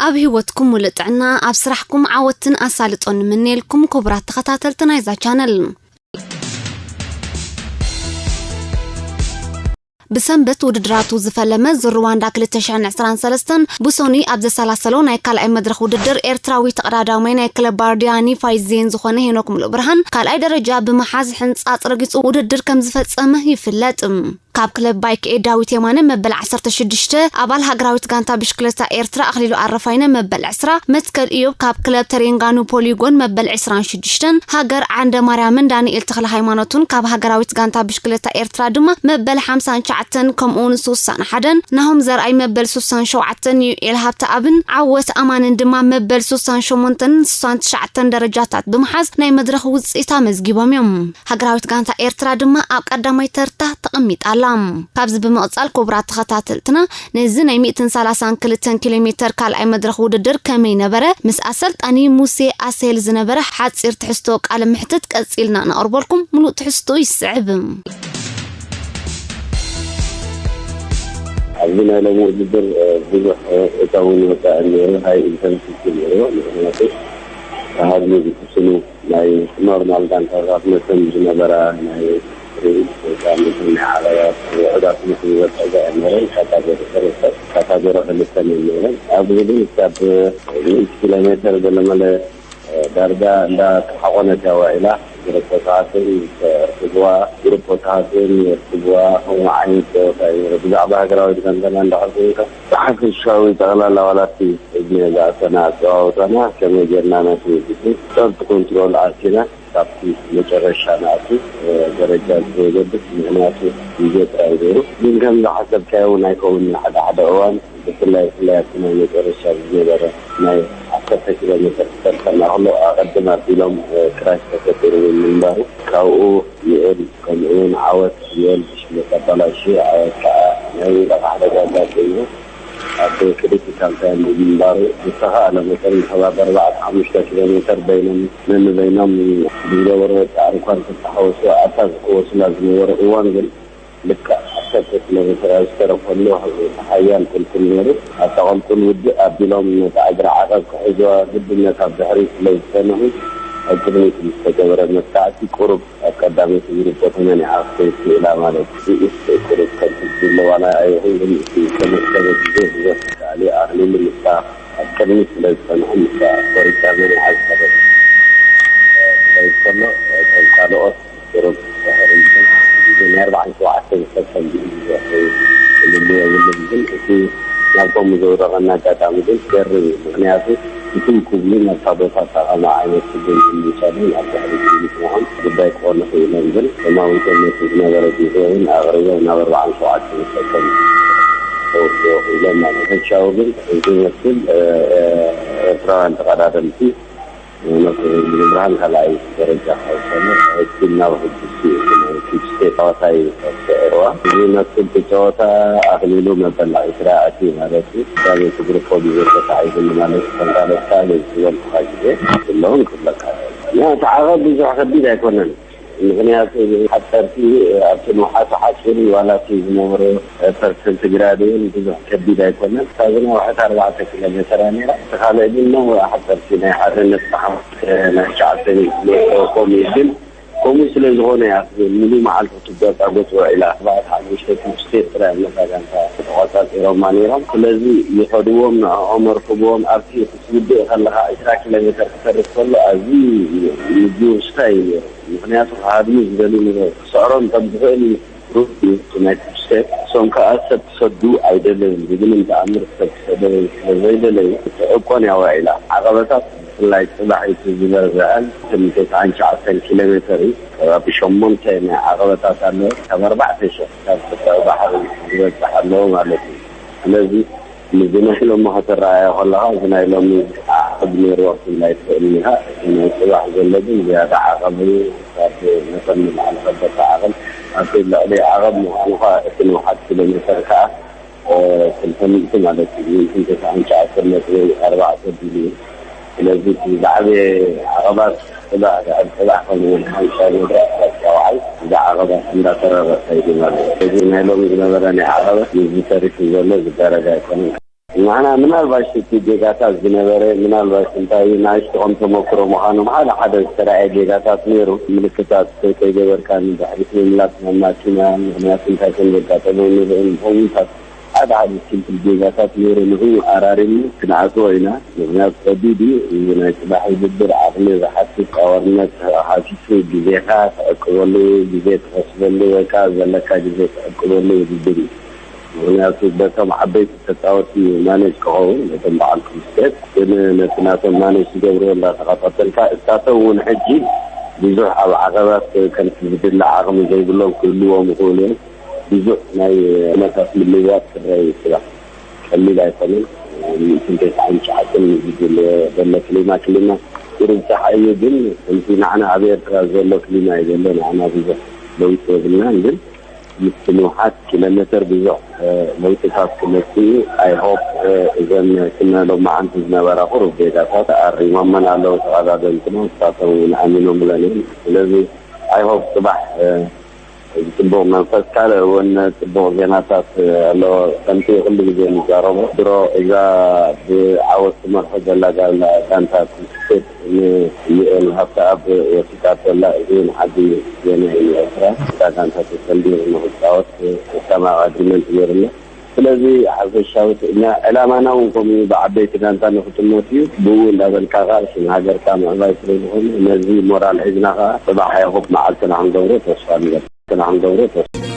ኣብ ህይወትኩም ሙሉእ ጥዕና፣ ኣብ ስራሕኩም ዓወትን ኣሳልጦን ንምነየልኩም ክቡራት ተኸታተልቲ ናይዛ ቻነል። ብሰንበት ውድድራቱ ዝፈለመ ዙር ሩዋንዳ ክልተ ሽሕን ዕስራን ሰለስተን ብሶኑይ ኣብ ዘሰላሰሎ ናይ ካልኣይ መድረኽ ውድድር፣ ኤርትራዊ ተቐዳዳማይ ናይ ክለብ ባርዲያ ኒፋይ ዜን ዝኾነ ሄኖክ ሙሉእ ብርሃን ካልኣይ ደረጃ ብምሓዝ ሕንጻጽ ረጊጹ ውድድር ከም ዝፈጸመ ይፍለጥ። ካብ ክለብ ባይክ ኤ ዳዊት የማነ መበል ዓሰርተ ሽዱሽተ፣ ኣባል ሃገራዊት ጋንታ ብሽክለታ ኤርትራ ኣኽሊሉ ኣረፋይነ መበል ዕስራ፣ መትከል ኢዮብ ካብ ክለብ ተሬንጋኑ ፖሊጎን መበል ዕስራን ሽዱሽተን፣ ሃገር ዓንደ ማርያምን ዳንኤል ተኽለ ሃይማኖቱን ካብ ሃገራዊት ጋንታ ብሽክለታ ኤርትራ ድማ መበል ሓምሳን ትሽዓተን፣ ከምኡውን ሱሳን ሓደን፣ ናሆም ዘርኣይ መበል ሱሳን ሸውዓተን፣ ዩኤል ሃብተኣብን ዓወት ኣማንን ድማ መበል ሱሳን ሸሞንተን ሱሳን ትሽዓተን ደረጃታት ብምሓዝ ናይ መድረኽ ውጽኢት ኣመዝጊቦም እዮም። ሃገራዊት ጋንታ ኤርትራ ድማ ኣብ ቀዳማይ ተርታ ተቐሚጣ ኣላ። ካብዚ ብምቕጻል ክቡራት ተኸታተልትና፣ ነዚ ናይ ሚእትን ሰላሳን ክልተን ኪሎ ሜተር ካልኣይ መድረኽ ውድድር ከመይ ነበረ? ምስ ኣሰልጣኒ ሙሴ ኣሴል ዝነበረ ሓጺር ትሕዝቶ ቃለ ምሕትት ቀጺልና ነቕርበልኩም። ምሉእ ትሕዝቶ ይስዕብ። ኣብዚ ናይ ሎሚ ውድድር፣ እ፣ ብዙሕ፣ እ፣ እታውን ወጻእን ነይሩ፣ ሃይ ኢንተንሲቲ ነይሩ። ምኽንያቱ ተሃድሙ ዝፍስኑ ናይ ኖርማል ጋንታታት መሰል ዝነበራ ናይ ሪስ ወይ ከዓ መሰል ናይ ዓለባት ውሑዳት መሰል ዝበልጸጋ እየን ነይረን። ካታጎሪ ሰለስተ፣ ካታጎሪ ክልተን እየን ነይረን። ኣብዚ ግን ክሳብ ሚእቲ ኪሎ ሜተር ገለመለ ዳርጋ እንዳተሓቆነት እያ ውዒላ። ግሩፖታትን የርክብዋ፣ ግሩፖታትን የርክብዋ። ከምኡ ዓይነት ፀወታ እዩ ነይሩ። ብዛዕባ ሃገራዊት ጋንታና እንዳሕር ኮይንካ፣ ብሓፈሻዊ ጠቕላላ ዋላ እቲ ዕድመ ዝኣተና ኣፀዋውታና ከመይ ጌርና ነቲ ውድድር ጸብቲ ኮንትሮል ኣርኪና ካብቲ መጨረሻ ንኣቱ ደረጃ ዘየገድስ፣ ምኽንያቱ ግዜ ጥራይ ነይሩ። ግን ከም ዝሓሰብካዮ እውን ኣይከውንን። ሓደ ሓደ እዋን ብፍላይ ብፍላይ ኣብቲ ናይ መጨረሻ ዝነበረ ናይ ዓሰርተ ኪሎ ሜትር ክሰርተና ከሎ ኣቐድም ኣቢሎም ክራሽ ተፈጢሩ እውን ምንባሩ፣ ካብኡ ዩኤል ከምኡ እውን ዓወት፣ ዩኤል ብሽክሌታ ኣባላሽዩ፣ ዓወት ከዓ ናይ ውልቐ ሓደጋ ኣጋጢሙ ኣብ ክሪቲካል ታይም ብምንባሩ፣ ብዝተኻእለ መጠን ንከባቢ ኣርባዕተ ሓሙሽተ ኪሎ ሜተር በይኖም ነንበይኖም ብዝገበርዎ ጻዕሪ እኳ እንተተሓወሱ፣ ኣብታ ዝሕወሱላ ዝነበሩ እዋን ግን ልክዕ ዓሰርተ ኪሎ ሜተር ኣብ ዝተረፈሉ ሓያል ቁልቁል ነይሩ። ኣብታ ቁልቁል ውድእ ኣቢሎም ነታ እግሪ ዓቐብ ክሕዝዋ ግድነት ኣብ ድሕሪት ስለ ዝጸንሑ፣ ኣብ ቅድሚት ምስ ተገበረ መጥቃዕቲ ቁሩብ ኣብ ቀዳመይቲ ግሩፕ ተመኒዓ ክትከይድ ክኢላ ማለት እዩ። ኢስት ቁሩብ ከቢድ ዝብሎ ዋላ ኣይኹን፣ ግን እቲ ዝተመዝገበ ግዜ ብዙሕ ተሳእሊ ኣኽሊሉ ምስታ ኣብ ቅድሚት ስለ ዝጸንሑ ምስታ ኮሪጃ መኒዓ ዝኸደት ክኸይድ ከሎ፣ እቶም ካልኦት ቁሩብ ድሕሪትን ግዜ ናይ ኣርባዓን ሸውዓተን ሰከንድ እዩ ብዙሕ ፍልልይ የብሉን። ግን እቲ ናብ ከምኡ ዘውደቐና ኣጋጣሚ ግን ክገርም እዩ። ምኽንያቱ፣ እቶም ክብሉ ናብታ ቦታ እታ ከማይ ዓይነት ስጉምቲ ምውሳዶም ኣብ ድሕሪት ምጽንሖም ጉዳይ ክኾኑ ክኢሎም፣ ግን ተማዊቶም ነቲ ዝነበረ ግዜ እውን ኣቕሪቦም ናብ ኣርባዓን ሸውዓተን ሰከንድ ከውስድዎ ክኢሎም ማለት እዩ። ሕሻዊ ግን እዚ ይመስል፣ እ፣ እ፣ ኤርትራውያን ተቐዳደምቲ ሄኖክ ሙሉብርሃን ካልኣይ ደረጃ ክወሰነ፣ ሕጂ ናብ ሕጂ እቲ ናይ ፊፍቲ ስቴት ጨዋታ እዩ ተስዒርዋ። እዚ ይመስል እቲ ጨዋታ ኣኽሊሉ መበል ዕስራ ኣትዩ ማለት እዩ። ቀዳመይቲ ግሩፕ ብዝብል ተታሒዙሉ ማለት እዩ። ከም ካልኦት ካልእ ዝበልኩኻ ግዜ ዘለውን ክብለካ። ያ፣ እቲ ዓቐብ ብዙሕ ከቢድ ኣይኮነን። ምኽንያቱ፣ ሓፀርቲ ኣብቲ ንውሓቱ ሓፂሩ ዋላ እቲ ዝነበሮ ፐርሰንት ግራድ እውን ብዙሕ ከቢድ ኣይኮነን። እታ ዝነውሐት ኣርባዕተ ኪሎ ሜተራ ነይራ። እቲ ካልእ ድማ ሓፀርቲ ናይ ሓደ ነጥቢ ሓሙሽተ፣ ናይ ትሽዓተ ሜትሮ ከምኡ እዩ። ግን ከምኡ ስለ ዝኾነ እያ ሙሉእ መዓልቲ ክትጓፃጎፅ ውዒላ። ኣርባዕተ ሓሙሽተ ቱር ስቴት ጥራይ እነታ ጋንታ ተቆፃፂሮማ ነይሮም። ስለዚ ይኸድዎም፣ ንዕኦም ኣርክብዎም። ኣብቲ ክትውድእ ከለኻ ዕስራ ኪሎ ሜተር ክተርፍ ከሎ ኣዝዩ ምዝውስታ እዩ ነይሩ። ምኽንያቱ ክሃድሙ ዝደልዩ ንብረት ክስዕሮም ከም ዝኽእል እዩ ሩብ እዩ እቲ ናይ ቱር ስቴት። እሶም ከኣ ሰብ ክሰዱ ኣይደለዩን፣ ብምንም ተኣምር ሰብ ክሰደዩ ስለ ዘይደለዩ ትዕቆን እያ ውዒላ። ዓቐበታት ብፍላይ ጽባሕ እዩ ዝበዝሐን፣ እቶም ተስዓን ትሽዓተን ኪሎ ሜተር እዩ። ከባቢ ሸሞንተ ናይ ዓቐበታት ኣለዎ። ካብ ኣርባዕተ ሽሕ ካብ ጽፍዒ ባሕሪ ዝበጽሕ ኣለዎ ማለት እዩ። ስለዚ፣ እዚ ናይ ሎሚ ከተረኣዮ ከለኻ፣ እዚ ናይ ሎሚ ዓቐብ ነይርዎ ክትብል ኣይትኽእልን ኢኻ። እቲ ናይ ጽባሕ ዘሎ ግን ዝያዳ ዓቐብ እዩ። ካብ መጠን ንላዕሊ ከበድቲ ዓቐብ፣ ኣብቲ ልዕሊ ዓቐብ ምዃኑ ኸኣ፣ እቲ ንውሓት ኪሎ ሜተር ከኣ፣ እ፣ ክልተ ሚእቲ ማለት እዩ። ሚእትን ተስዓን ትሽዓተን ነጥቢ ኣርባዕተ ቢሉ እዩ። ስለዚ፣ እቲ ዝዓበየ ዓቐባት ጽባሕ፣ ድሕሪ ጽባሕ ከምኡ እውን ሓምሳ መድረኽ ካብ ሻውዓይ፣ እዚ ዓቐባት እንዳተረረ ከይዱ ማለት እዩ። ስለዚ፣ ናይ ሎሚ ዝነበረ ናይ ዓቐበት፣ ምስዚ ተሪፉ ዘሎ ዝዳረግ ኣይኮነን። ንዓና ምናልባሽ እቲ ጌጋታት ዝነበረ ምናልባሽ እንታይ ንኣሽቱ ከም ተመክሮ ምዃኑ ሓደ ሓደ ዝተረኣየ ጌጋታት ነይሩ። ምልክታት ከይገበርካ ንድሕሪት ምምላስ ናብ ማኪና፣ ምኽንያቱ እንታይ ከም ዘጋጠመ ንርኢ። ንኸውንታት ሓደ ሓደ ሲምፕል ጌጋታት ነይሩ። ንኡ ኣራሪሙ ክንኣትዎ ኢና። ምኽንያቱ ከቢድ እዩ። እዚ ናይ ጽባሕ ውድድር ዓቕሊ ዝሓትት፣ ኣዋርነት ሓቲቱ ግዜኻ ትዕቅበሉ፣ ግዜ ትኸስበሉ ወይ ከዓ ዘለካ ግዜ ትዕቅበሉ ውድድር እዩ። ምኽንያቱ በቶም ዓበይቲ ተጻወቲ ማኔጅ ክኸውን፣ ነቶም በዓል ክሪስቴት ግን ነቲ ናቶም ማኔጅ ዝገብርዎ እንዳተኸታተልካ፣ እሳቶም እውን ሕጂ ብዙሕ ኣብ ዓቐባት ከምቲ ዝድለ ዓቕሚ ዘይብሎም ክህልዎም ይኽእሉ እዮም። ብዙሕ ናይ ኩነታት ምልውዋጥ ክረአ ይኽእል። ቀሊል ኣይኮነን። ሚእትን ተስዓን ትሽዓተን ዝብል ዘሎ ክሊማ ክሊማ ቁሩብ ጸሓይ እዩ፣ ግን ከምቲ ንዓና ኣብ ኤርትራ ዘሎ ክሊማ እዩ ዘሎ። ንዓና ብዙሕ ለውጢ የብልናን፣ ግን ምስ ንውሓት ኪሎ ሜተር ብዙሕ ለውጥታት ክመጽእ እዩ። ኣይ ሆፕ እዘን ክነ ሎማዓንቲ ዝነበራ ቁሩብ ጌጋታት ኣሪሞመን ኣለዉ ተቐዳደምትና፣ ንሳቶም እውን ኣሚኖምለን እዮም። ስለዚ ኣይ ሆፕ ጽባሕ ብጽቡቕ መንፈስ፣ ካልእ እውን ጽቡቕ ዜናታት ኣሎ። ከምቲ ኩሉ ግዜ ንዛረቦ፣ ድሮ እዛ ብዓወት ትመርሖ ዘላ ጋንታ ስቴት ንዩኤል ሃብተኣብ ወሲዳቶ ኣላ። እዚ እውን ዓቢ ዜና እዩ ንኤርትራ። እታ ጋንታ ተሰልዲሩ ንክጻወት ሰላማዊ ኣግሪመንት ገይሩና። ስለዚ ሓፈሻዊ እኛ ዕላማና እውን ከምኡ ብዓበይቲ ጋንታ ንክጥመት እዩ። ብኡ እንዳበልካ ከዓ ስም ሃገርካ ምዕባይ ስለ ዝኾነ ነዚ ሞራል ሒዝና ከዓ ጽባሕ ኣይሆፕ መዓልትና ክንገብሮ ተስፋ ንገብር።